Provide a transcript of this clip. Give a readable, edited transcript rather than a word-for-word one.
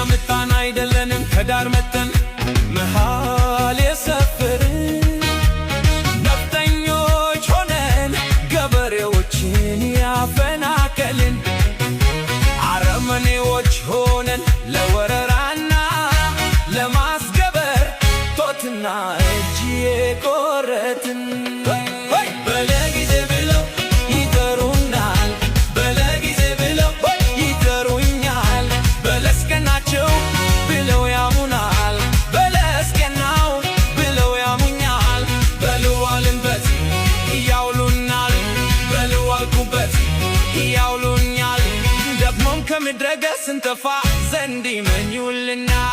ያመጣን አይደለንም ከዳር መተን መሃል የሰፈርን። ነፍጠኞች ሆነን ገበሬዎችን ያፈናቀልን፣ አረመኔዎች ሆነን ለወረራና ለማስገበር ጦትና እጅ የቆረጥን። በለጊዜ ብለው ይጠሩናል፣ በለጊዜ ብለው ይጠሩኛል። በለስ ቀናቸው ብለው ያሙናል፣ በለስ ቀናው ብለው ያሙኛል። በልዋልንበት ያውሉናል፣ በልዋልኩበት ያውሉኛል። ደግሞም ከምድረ ገጽ ስንጠፋ ዘንድ ይመኙልናል።